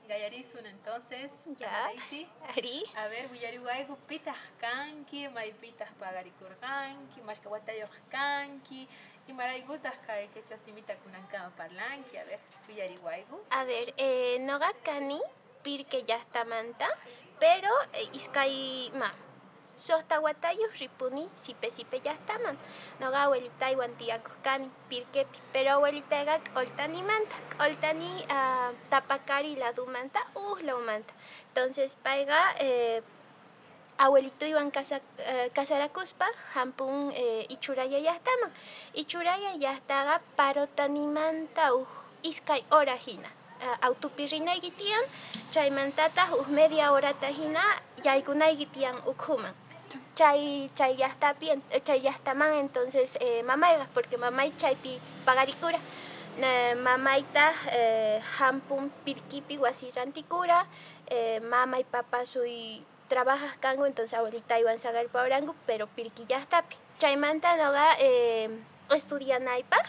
Gallarisun entonces. Ya. Daisy. Ari. A ver, willariwayku pitaq kanki, maypitaq paqarikurqanki, mashka watayuq kanki, imaraykutaq kay quechua simita kunankama parlanki, a ver, willariwayku. A ver, noqa kani pirque llaqtamanta, pero iskay ma suqta watayuq ripuni sipe sipe llaqtaman. Noqa abuelitaywan tiyakuq kani pirquepi, pero abuelitayqa k'oltanimanta, k'oltani tapakari ladumanta uq lawmanta. Entonces payqa abuelituywan casarakuspa hampun Ichuraya llaqtaman. Ichuraya llaqtaqa parotanimanta uq iskay hora hina. Autupi rinayki tiyan, chaymantataq uq media horata hina yaykunayki tiyan ukhuman. Chay chay llaqtapi chay llaqtaman entonces mamayqa, porque mamay chaypi paqarikura. Mamaytaq hampun pirquipi wasi rantikura, mamay papasuy trabajaq kanku, entonces abuelitaywan saqerpawaranku, pero pirqui llaqtapi. Chaymanta noqa estudianaypaq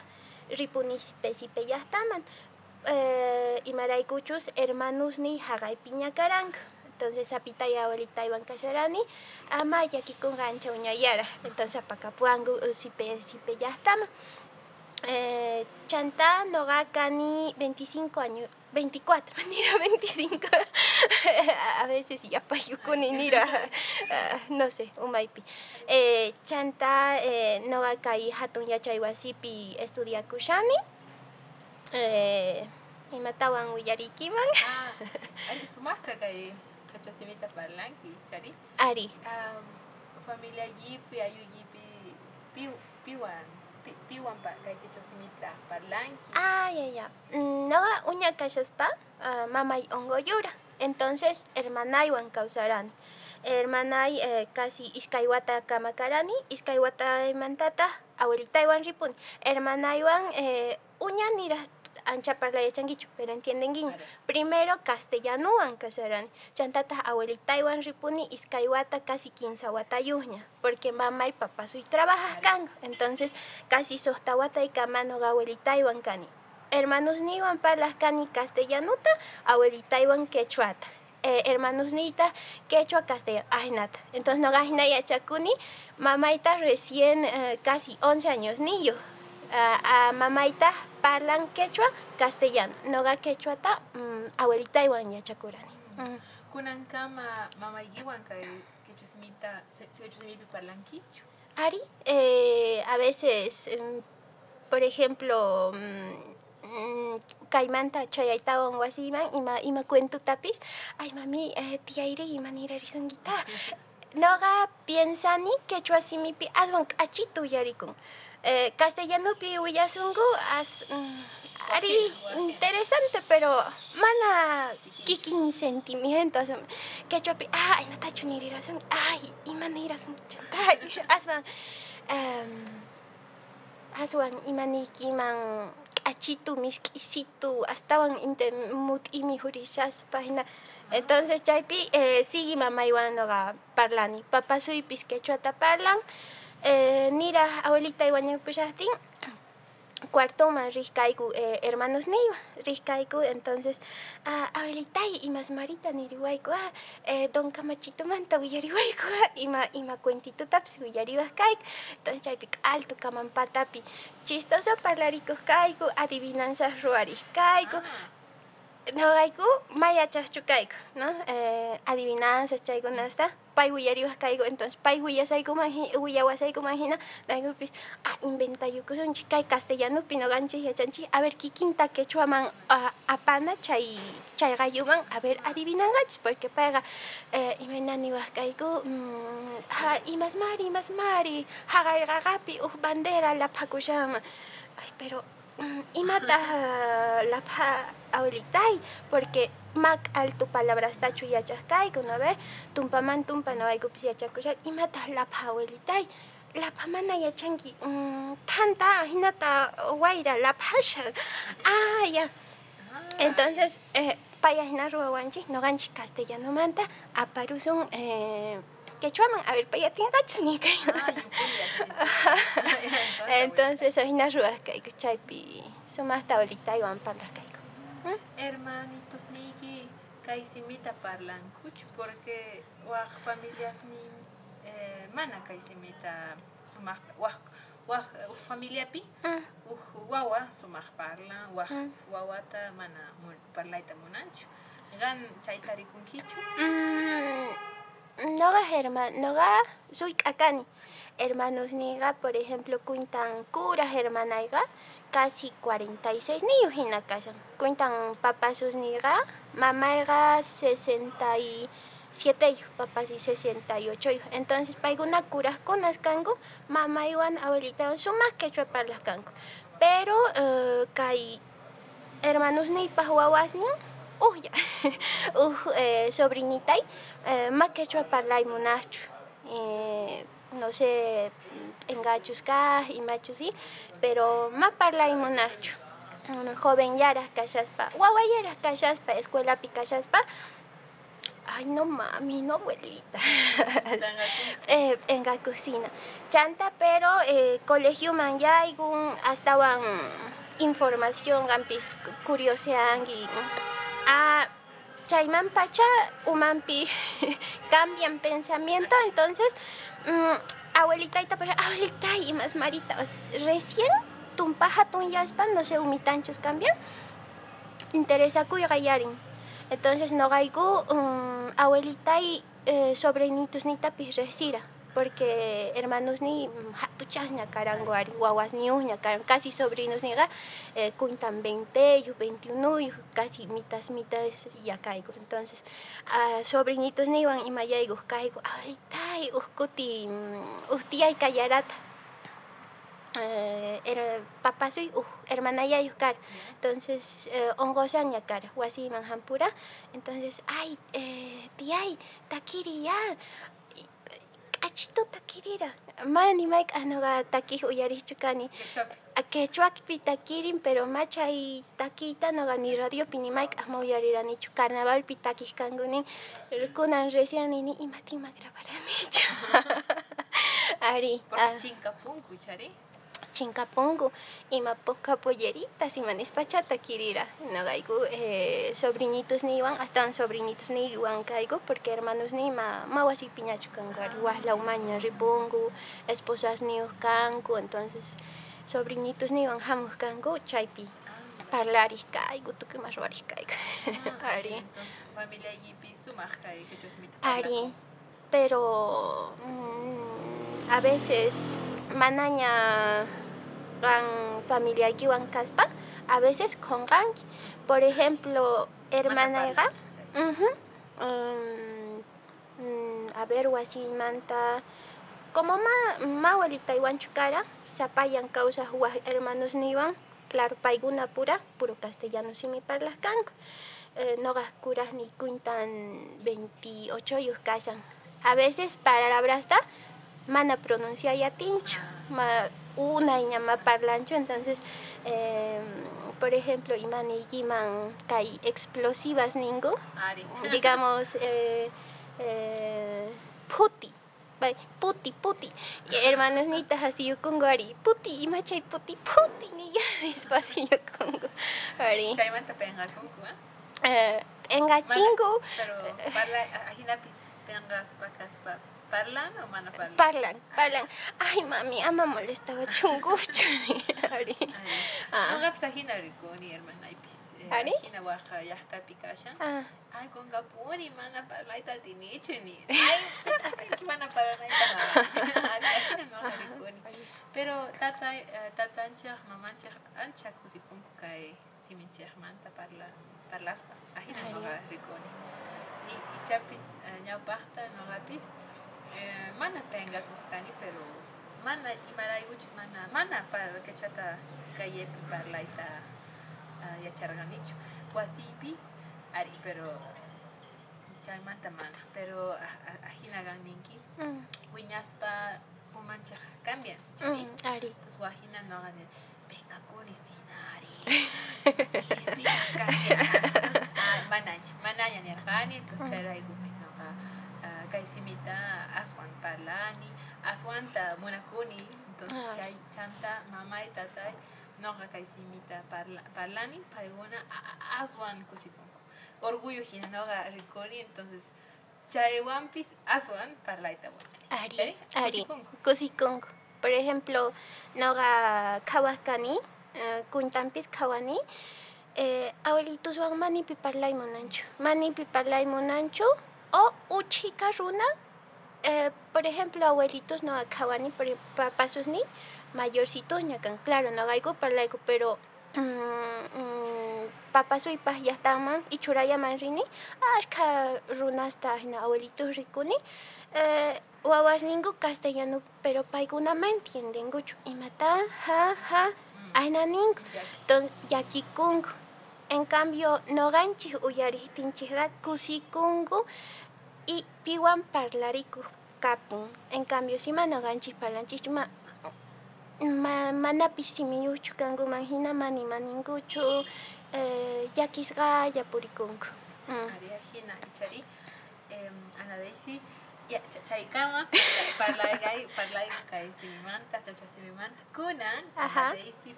ripuni sipe sipe llaqtaman. Imaraykuchus hermanusniy haqaypiña karanku. Entonces sapitay abuelitaywan kasharani, ama llakikunqa ancha uñayara. Entonces apakapuwanku sipe sipe llaqtaman. Chanta noqa kani 25 años, 24, nira 25. A veces yapayukuni nira, no sé, umaypi. Chanta noqa kay hatun yachay wasipi estudiakushani. Imatawan willariykiman. Ah, ari sumaqta kay quechua simita parlanki, chari. Ari. Familiaykipi, aylluykipi, piwan, piwan kay quechua simita parlanki. Ah, ya, ya. Noqa uña kashaspa mamay unquyura. Entonces hermanaywan kawsarani. Hermanay casi iskay wata kama karani, iskay watamantataq abuelitaywan ripuni. Hermanaywan uña niraq ancha parlay yachankichu, pero entiendenkiña. Primero castellanuwan kasharani, chantataq abuelitaywan ripuni iskay wata casi 15 watayuqña, porque mamay papasuy trabajaq kanku. Entonces casi suqta wataykama noqa abuelitaywan kani. Hermanusniywan parlaq kani castellanuta, abuelitaywan quechuata. Hermanusniyta quechua, castellano, ahinata. Entonces noqa ahina yachakuni, mamayta recién casi 11 años niyuq. A mamayta parlan quechua, castellano. Noqa quechuata abuelitaywan yachakurani. Kunankama mamaykiwan kay quechua simita, quechua simipi parlankichu? Ari, a veces, por ejemplo, kaymanta chayaytawan wasiyman ima cuentutapis, ay mami, tiyayri ima nirarisankita. Noqa piensani quechua simipi aswan k'achitu uyarikun. Castellanupi willasunku as ari interesante, pero mana kikin sentimiento quechuapi ay natachu nirirasun ay ima nirasun chantay aswan aswan ima niykiman k'achitu misk'isitu astawan mut'imi jurishaspa hina. Entonces chaypi sigui mamaywan noqa parlani, papasuypis quechuata parlan. Niraq abuelitay wañupushaqtin cuartoman riq kayku hermanosniywan riq kayku, entonces abuelitay imas marita niriwayku, don Camachitomanta willariwayku, ima cuentitutapis willariwaq kayku. Entonces chaypi alto kaman patapi chistoso parlarikuq kayku, adivinanzas ruwariq kayku. Noqayku may yachaqchu kayku, ¿no? Adivinanzas chaykunasta pay willariwaq kayku, entonces pay willasaykuman willawasaykuman hina noqaykupis inventayukusunchik kay castellanupi noqanchik yachanchik, a ver kikinta quechuaman apana chay chay qalluman, a ver adivinanqachis, porque payqa imayna niwaq kayku, imasmari imasmari haqay qaqapi uq bandera laphakushanman, ay pero imataq lapha abuelitay, porque mak alto palabrastachu yachaq kayku, ¿no ve? Tumpaman tumpa noqaykupis yachakushan, imataq lapha abuelitay, lapha mana yachanki, thanta hinata wayra laphashan, ah ya. Entonces pay ahina ruwawanchik, noqanchik castellanomanta aparusun quechuaman, a ver, pay atinqachis nikay. Entonces ahina ruwaq kayku chaypi sumaqta abuelitaywan parlaq kayku. Hermanitos niyki Kay simita parlankuchu porque waj familiasnin mana kay simita sumaq waj waj uj familiapi uj wawa sumaq parlan waj wawata mana parlayta munanchu. Qan chayta rikunkichu? Noqa hermano, soy k'akani. Hermanos niqa, por ejemplo, cuentan kuraj hermanayqa casi 46 niyuq hina kashan. Cuentan papasus niqa, mamayqa 67 papasi 68. Entonces paykuna kurajkunas kanku, mamaywan abuelitawan sumaq quechua parlaq kanku. Pero kay hermanos niypaj wawasnin ujlla uj sobrinitay ma quechua parlay munaqchu. No sé, p'enqachus kaj imachus sí, pero ma parlay munaqchu. Joven yaraj kashaspa, wawallaraj kashaspa, escuelapi kashaspa, ay no mami, no abuelita. P'enqakusina. Chanta, pero colegioman yaykun astawan información qampis curioseanki. Chayman pacha umanpi cambian pensamiento, entonces abuelitayta, pero abuelita y más marita, recién tumpaja tunyaspa, no sé, umitanchos cambian, interesakuyqa yarin. Entonces noqayku abuelitay sobrinitos nitapis riqsira, porque hermanos ni hatuchaqña karanku ari, wawas niyuqña karan, casi sobrinos niqa cuentan 20, 21, casi mitas mitas ya kayku. Entonces sobrinitos niwan imayaykuq kayku, abuelitay uj kuti uj tiyay kallarata. Era papasuy uj hermanayayuq kara, entonces onqoshaña kara wasiyman hampura, entonces ay tiyay takiriy ya, k'achitu takirira, mana ni mayk'aj nuqa takiq uyariqchu kani. Quechuapi takirin, pero ma chay takiyta nuqa ni radiopi ni mayk'aj ma uyariranichu, carnavalpi takiq kanku nin, kunan recién nini imatin ma grabaranichu. Ari. Porque chinkapunku chari? Chinkapunku, ima poca polleritas ima nispacha takirira. Noqayku sobrinitos niywan, astawan sobrinitos niywan kayku, porque hermanos niy ma wasipiñachu kanku ari, waj lawmanña ripunku, esposas niyuq kanku, entonces sobrinitos niywan hamuq kanku, chaypi parlariq kayku, tukuy ima ruwariq kayku. Ari. Entonces familiaykipi sumaq kay quechua simita Ari, pero a veces manaña qan familiaykiwan kaspa, a veces qunqanki. Por ejemplo, hermanayqa, a ver, wasiymanta, como ma abuelitaywanchu kara, sapayan kawsaq waj hermanos niywan, claro, paykuna pura, puro castellano simi parlaq kanku. Noqaj kurajniy cuentan 28 kashan. A veces palabrasta mana pronunciay atinchu, ma unayña ma parlanchu, entonces por ejemplo, ima niykiman kay explosivas ninku, digamos puti, puti, puti, hermanos niytaj asiyukunku ari, puti, ima chay puti, puti niya nispa asiyukunku ari. Chaymanta p'enqakunku, P'enqachinku. Pero parla, ajinapis p'enqaspa kaspa parlan o mana parlan? Parlan, parlan. Ay, mami, ama molestawachunkuchu. Ari. Noqapis ajina rikuni hermanaypis. Ari? Ajina waj llaqtapi kashan. Ay, qunqapuni mana parlayta atinichu ni. Ay, mana parlanayta. Ari, ajina noqa rikuni. Pero tatay, tatanchej, mamanchej ancha kusikunku kay siminchejmanta parlaspa. Ajina noqa rikuni. Ichapis ñawpaqta noqapis mana p'enqakuq kani, pero mana imaraykuchus mana para quechuata callepi parlayta yacharqanichu. Wasiypi ari, pero chaymanta mana, pero ajina qan ninki wiñaspa umanchej cambian, chari? Ari. Entonces wajina noqa nini p'enqakuni sina ari. Entonces manaña nirqani, entonces chayraykupis noqa kay simita aswan parlani, aswanta munakuni, entonces chay chanta mamay tatay noqa kay simita parlani, paykuna aswan kusikunku. Orgullo hina noqa rikuni, entonces chaywanpis aswan parlayta munani. Ari, ari, kusikunku. Por ejemplo, noqa qhawaj kani, kuntanpis qhawani, abuelituswan manipi parlay munanchu, manipi parlay munanchu o uchhika runa, por ejemplo, abuelitos noqa qhawani, papasusniy mayorcitosña kan, claro, noqayku parlayku, pero papasuypaj llajtanman ichurayaman rini, ashkha runasta jina abuelitos rikuni, wawasninku castellano, pero paykuna ma entiendenkuchu, imata, ja, ja, ajna ninku, entonces llakikunku. En cambio, noqanchik uyariqtinchikqa kusikunku y piwan parlarikuq kapun. En cambio, si ma noqanchik parlanchikchu, ma manapis simiyuqchu kankuman hina mana imaninkuchu, llakisqalla purikunku. Ari ajina ichari, Ana Daisy, ya, chaykama parlay kay simimanta, qhichwa simimanta, kunan Ana Daisy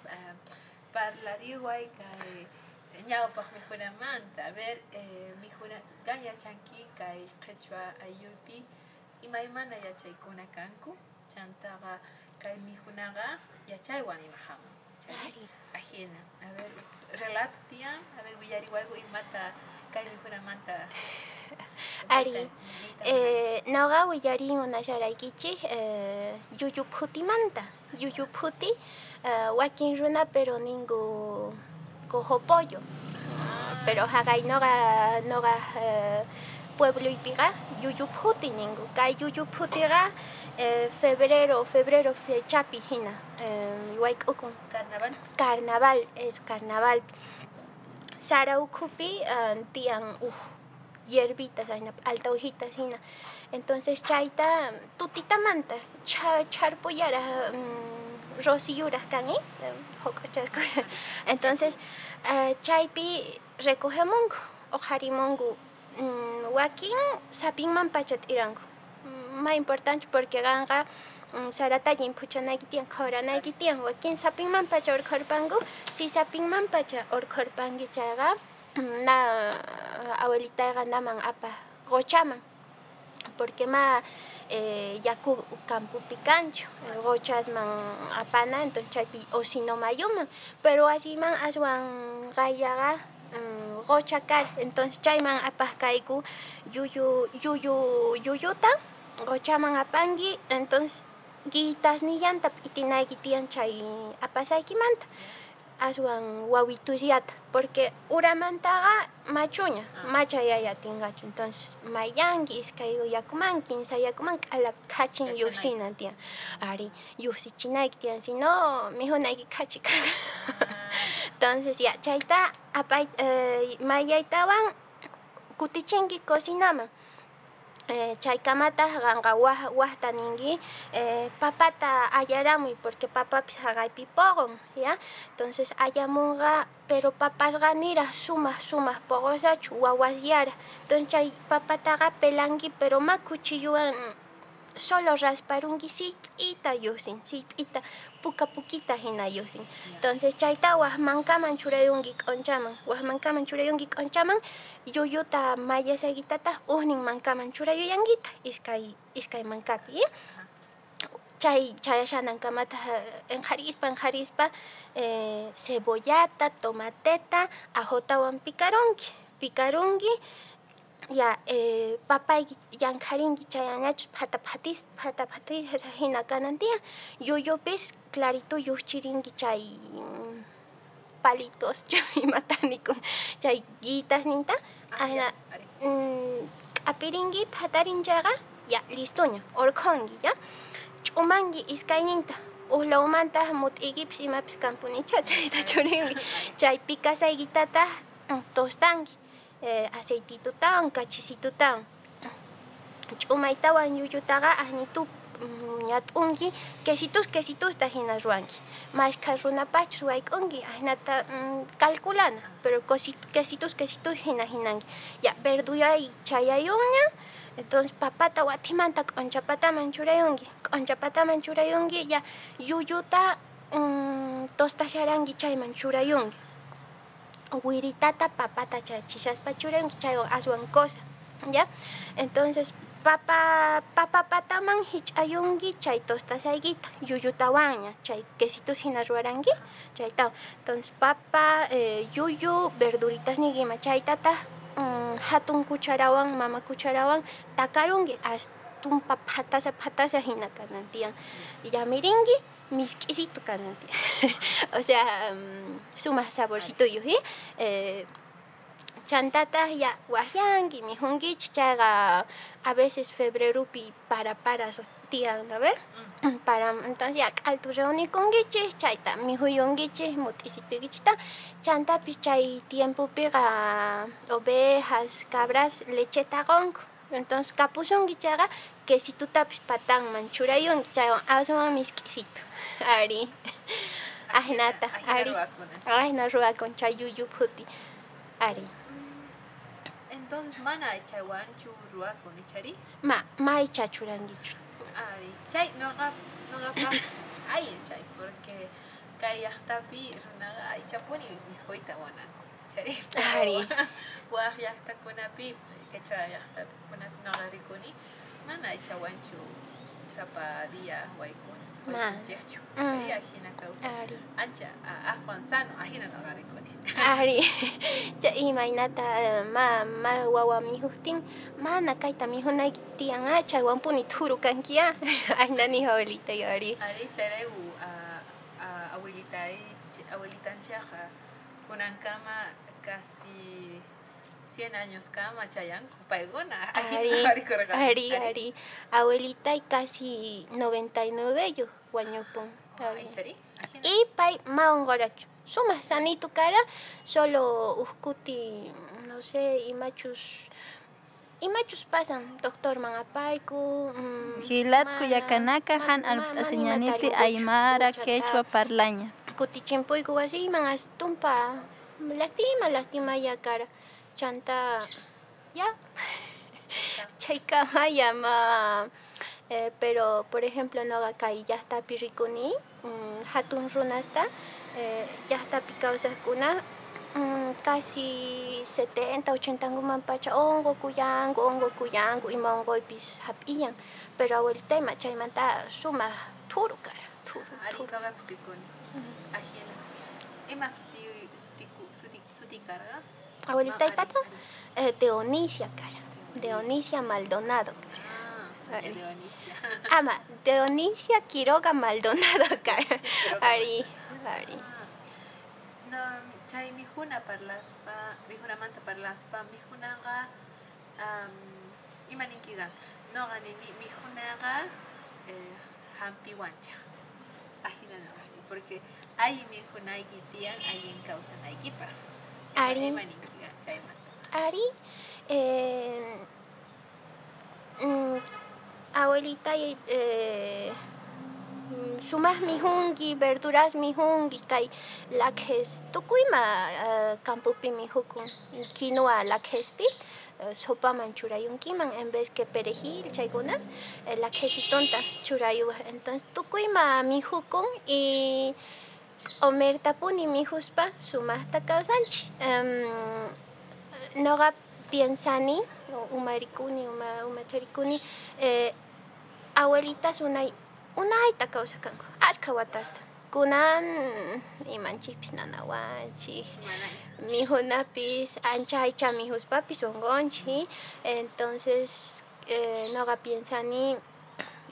parlariway kay ñawpaq mikhunamanta. A ver, mikhuna qan yachanki kay qhichwa aylluypi imaymana yachaykuna kanku, chantaqa kay mikhunaqa yachaywan ima hamun. Ajina, a ver, relato tiyan, a ver, willariwayku imata kay mikhunamanta. Ari, noqa willariy munasharaykichik yuyuphutimanta, yuyuphuti, wakin runa pero ninku cojo pollo, pero jaqay noqa noqa puebluypiqa yuyuphuti ninku, kay yuyuphutiqa febrero fechapi hina wayk'ukun. Carnaval. Carnaval, es carnaval. Sara ukhupi tiyan uj hierbitas hina, alta hojitas hina. Entonces chayta tutitamanta chharpuyaraj rosiyuraj kan, jok'ochakura. Entonces chaypi recogemunku, uqharimunku, wakin sapinman pacha t'iranku. Ma importante porque qanqa sarata llimphuchanayki tiyan, qhawaranayki tiyan, wakin sapinman pacha urqhurpanku, si sapinman pacha urqhurpanki chayqa na abuelitayqa naman apaj qochaman, porque ma yaku campopi kanchu, qochasman apana, entonces chaypi o si no mayuman, pero wasiman aswan qayllaqa qocha kar, entonces chayman apaj kayku yuyuta qochaman apanki, entonces guitasnillanta p'itinayki tiyan chay apasaykimanta, aswan wawitusyata, porque uramantaqa machuña, machayay atinqachu, entonces mayanki iskay yakuman, kinsa yakuman q'ala khachin lluqsina tiyan, ari lluqsichinayki tiyan, si no mikhunayki khachi kanqa. Entonces ya chayta apay mayaytawan kutichinki cocinaman. Chaykamataq qanqa wajta ninki papata allaramuy, porque papapis jaqaypi poqon, ya, entonces allamunqa, pero papasqa niraj sumaq sumaq poqoshachu, wawasyaraj, entonces chay papataqa pelanki, pero ma cuchilluwan solo rasparunki sip'ita lluqsin, sip'ita puka pukita hina lluqsin. Entonces chayta waj mankaman churayunki q'unchaman, waj mankaman churayunki q'unchaman, yuyuta mayasaykitataq ujnin mankaman churayullankitaq iskay mankapi. Chay chayashanankamataq enqharispa cebollata, tomateta, ajotawan picarunki, ya papayki llankharinki chayañachus phataphatis hina kanan tiyan, yuyupis clarito lluqchirinki chay palitos imata nikun chay guitasninta ajna k'apirinki phatarin chayqa ya listoña urqhunki, ya ch'umanki iskayninta, uj lawmantaq mut'iykipis imapis kanpunicha chayta churinki, chay pikasaykitataq tostanki aceititutawan kachisitutawan, ch'umaytawan yuyutaqa asnitu ñat'unki quesitus quesitusta hina ruwanki, mashkha runapaqchus wayk'unki ajnata calculana, pero quesitus quesitus hina hinanki, ya verduray chayayunña, entonces papata watimanta q'unchapataman churayunki, ya yuyuta tostasharanki chayman churayunki. Wiritata papata chachishaspa churanki chaywan aswan cosa, ¿ya? Entonces papa pataman hich'ayunki chay tostasaykita yuyutawanña chay quesitos hina ruwaranki chaytawan. Entonces papa, yuyu, verduritas niykima chaytataq hatun cucharawan mama cucharawan takarunki tumpa phatasa phatasa hina kanan tiyan, llamirinki misk'isitu kanan tiyan. O sea, sumaq saborcituyuq, chantataq ya waqyanki mikhunkichik chayqa a veces febreropi para paras tiyan, ¿no ve? Para entonces ya q'altu reunikunkichik chayta mikhuyunkichik mut'isituykichikta, chantapis chay tiempopiqa ovejas, cabras lecheta qunku. Entonces kapusunki chayqa quesitutapis patanman churayunki chaywan aswan misk'isitu. Ari ajinata, ari ajina ruwakun chay yuyu phuti, ari. Entonces mana aychawanchu ruwakun ichari? Ma maycha churankichu. Ari chay noqapaq allin chay, porque kay llaqtapi runaqa aychapuni mikhuyta munanku ichari. Ari. Waq llaqtakunapi, quechua llaqtakunapi noqa rikuni mana aychawanchu sapa día waykuna waykunchikchu. Chayri ajina kawsay ancha aswan sano ajina noqa rikuni. Ari chay imaynata ma wawa mikhuqtin mana kayta mikhunayki tiyan chaywanpuni thuru kanki ajina niq abuelitay ari. Ari chayrayku abuelitanchikqa kunankama casi 100 años kama chayanku paykuna. Ari, ari, ari. Abuelitay casi 99 yuyuq wañupun. Ari. Y pay ma unqurachu. Sumaq sanito kara, solo uj kuti, no sé, imachus pasan doctorman apayku. Jilatku yakanaka han alp'asiñaniti aymara quechua parlaña. Kutichimpuyku wasiyman astumpa lastima ya kara. Chanta ya chaykama llama, pero por ejemplo noqa kay llaqtapi rikuni hatun runasta llaqtapi kawsaqkuna casi 70, 80 nkuman pacha unqukullanku ima unquypis hap'iyan, pero abuelitay ma chaymanta sumaq thuru kara, thuru. Ari noqapis rikuni ajina. Ima suti karqa? Abuelitay pata Dionisia kara, Dionisia Maldonado kara. Dionisia. Ama Dionisia Quiroga Maldonado kara. Ari, ari. No, chay mikhuna parlaspa, mikhunamanta parlaspa, mikhunaqa ima ninkiqa noqa nini mikhunaqa hampiwanchik. Ajina noqa, porque allin mikhunayki tiyan allin kawsanaykipaq. Ari. Ima ninkiqa chaymanta? Ari, abuelitay sumaq mikhunki, verduras mikhunki, kay lakhes tukuyma campopi mikhukun, quinoa lakhespis sopaman churayunkiman en vez que perejil chaykunas lakhesitonta churayuwaq. Entonces tukuyma mikhukun y q'umirtapuni mikhuspa sumaqta kawsanchik. Noqa piensani, umarikuni, umacharikuni, abuelitas unayta kawsakanku, achka watasta. Kunan imanchikpis nanawanchik, mikhunapis ancha aycha mikhuspapis unqunchik. Entonces noqa piensani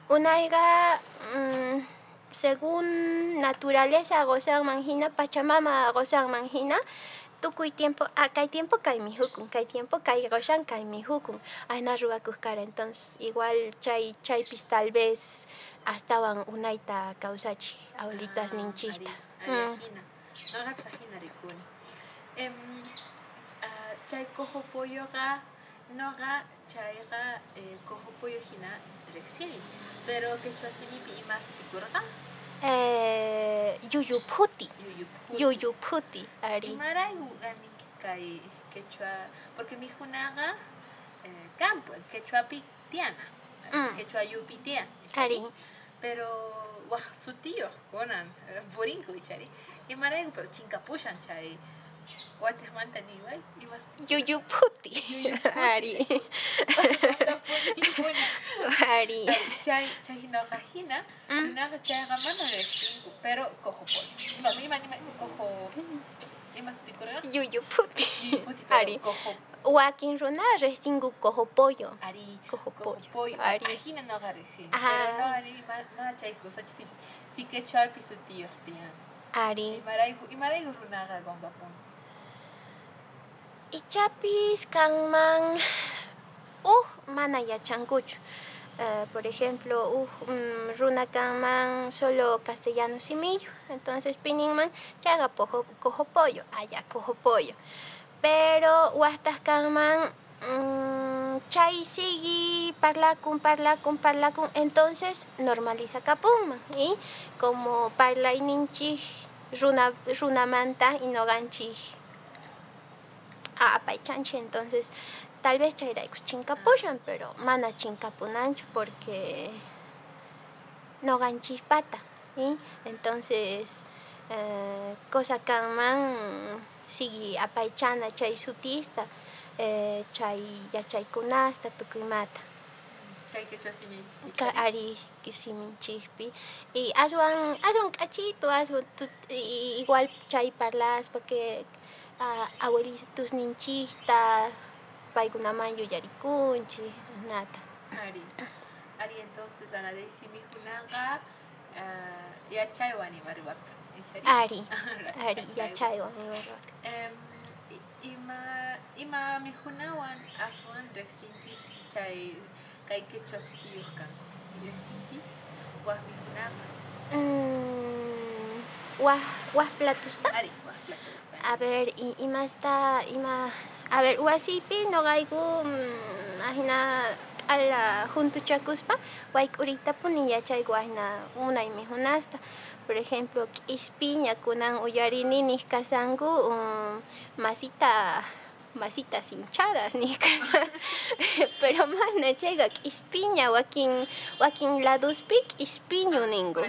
unayqa según naturaleza qusanman hina, Pachamama qusanman hina, tukuy tiempo, kay tiempo kay mikhukun, kay tiempo kay qushan kay mikhukun, ajina ruwakuq kara. Entonces igual chaypis tal vez astawan unayta kawsachik abuelitas ninchikta. Ari ajina, noqapis ajina rikuni. Chay cojo polloqa noqa chayqa cojo pollo hina riqsini, pero quechua simipi ima sutikurqa? Yuyuphuti. Yuyuphuti, ari. Imarayku ninki kay quechua, porque mikhunaqa campo, quechuapi tiyana, quechua yupi tiyan. Ari. Pero waq sutiyuq kunan purinku ichari. Imarayku pero chinkapushan chay Watijmanta niway imas Yuyuputi. Ari. Ari. Chay noqa hina runaqa chayqa mana riqsinku, pero cojo pollo. No, ima cojo ima sutikurqa? Yuyuputi. Yuyuputi, Ari. cojo. Wakin runa riqsinku cojo pollo. Ari, Cojo cojo pollo. pollo. Ari. Ahina noqa riqsini. Ajá. Pero no ari mana chay kusachu si si quechuapi sutiyuq tiyan. Ari. Imarayku runaqa qunqapunku. Ichapis kanman mana yachankuchu. Por ejemplo, runa kanman solo castellano simillo, entonces pininman chayqa cojo pollo, allá cojo pollo. Pero waqtaq kanman chay sigui parlakun, parlakun, parlakun, entonces normaliza kapunman y como parlayninchik runamanta y noqanchik apaychanchik, entonces tal vez chayrayku chinkapushan, pero mana chinkapunanchu porque noqanchikpata, ¿sí? Entonces cosa kanman sigui apaychana chay sutista, chay yachaykunasta tukuymata. Chay quechua simi. Ari siminchikpi y aswan k'achitu, aswan igual chay parlaspa que abuelitusninchikta paykunaman yuyarikunchik nata. Ari. Ari, entonces Ana Daisy mijunaqa yachaywan ima ruwakun. Ari. Ari, yachaywan ima ruwakun. Ima mijunawan aswan riqsinki chay kay quechua sutiyuq kanku. Riqsinki waj mijunaqa. Waj platusta? Ari, waj platusta. A ver, imasta ima a ver, wasipi noqayku ahina q'ala juntuchakuspa wayk'uriytapuni yachayku ahina unay mijunasta. Por ejemplo, k'ispiña kunan uyarini niq kasanku masitas hinchadas niq kasan. Pero mana chayqa k'ispiña wakin laduspi k'ispiñu ninku.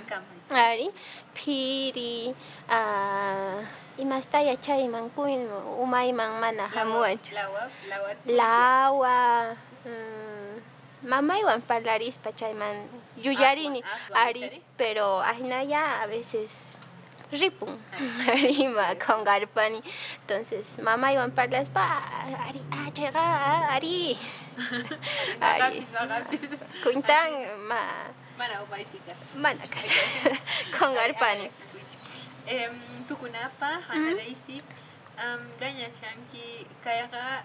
Ari, phiri, imasta yachayman kuin umayman mana hamuwanchu. Lawa, mamaywan parlarispa chayman yuyarini. Ari, pero ahinaya a veces ripun. Ari, ma qunqarpani. Entonces mamaywan parlaspa ari, chayqa ari. Ari. Kuntan ma mana umaypi kashan. Mana kashan. Qunqarpani. Tukunapaq Ana Daisy, yachanki kayqa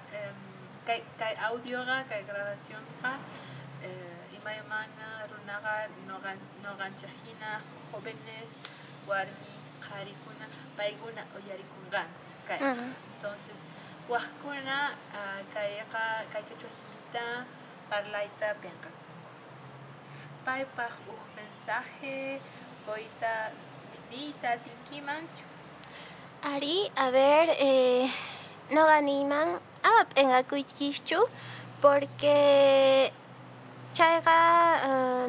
kay audioqa kay grabacionqa imaymana runaqa noqanchik hina jóvenes warmi qharikuna paykuna uyarikunqanku kayqa. Entonces wajkuna kayqa kay quechua simita parlayta p'inqakunku. Paypaq uj mensaje qoyta niyta atinkimanchu. Ari, a ver, noqa niyman ama p'inqakuychischu porque chayqa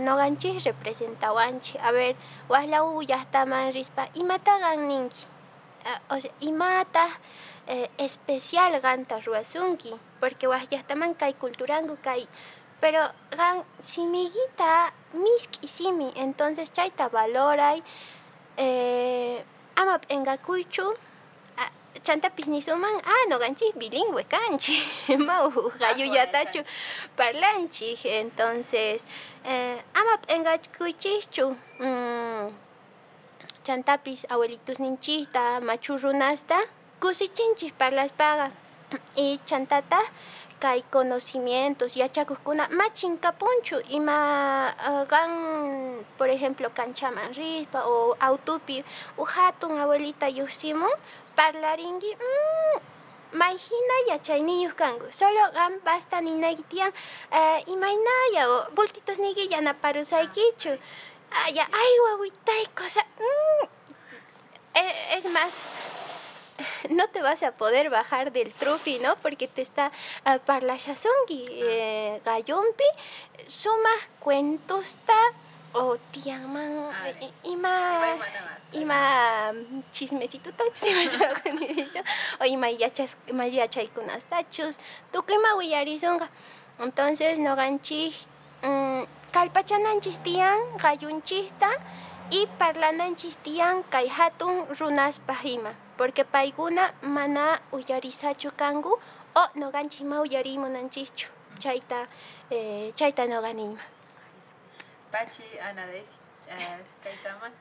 noqanchik representawanchik. A ver, waj law llaqtaman rispa imata qan ninki, o sea, imataq especial qanta ruwasunki, porque waj llaqtaman kay culturanku kay, pero qan simillita misk'i simi, entonces chayta valoray, ama p'inqakuychu. Chantapis nisuman, noqanchik bilingüe kanchik, ma uj qallullatachu parlanchik, entonces ama p'inqakuychischu. Chantapis abuelitusninchikta machu runasta kusichinchik parlaspaqa y chantataq kay conocimientos yachakuqkuna ma chinkapunchu ima qan por ejemplo kanchaman rispa o autupi uj hatun abuelita lluqsimun parlarinki may hina yachayniyuq kanku, solo qan basta ninayki tiyan imaynaya o bultitusniyki yanaparusaykichu, ay wawitay cosa, es más, no te vas a poder bajar del trufi, ¿no? Porque te está parlashasunki, gallumpi, sumaq cuentosta o tiyanman ima Ima chismecitutachus imashawaqnirisun o ima yachas ima yachaykunastachus tukuy ima willarisonqa. Entonces noqanchik kallpachananchik tiyan qallunchikta y parlananchik tiyan kay hatun runaspaj ima, porque paykuna mana uyarisachu kanku o noqanchik ma uyariy munanchikchu. Chayta chayta noqa niyman. Pachi Ana Daisy kaytaman.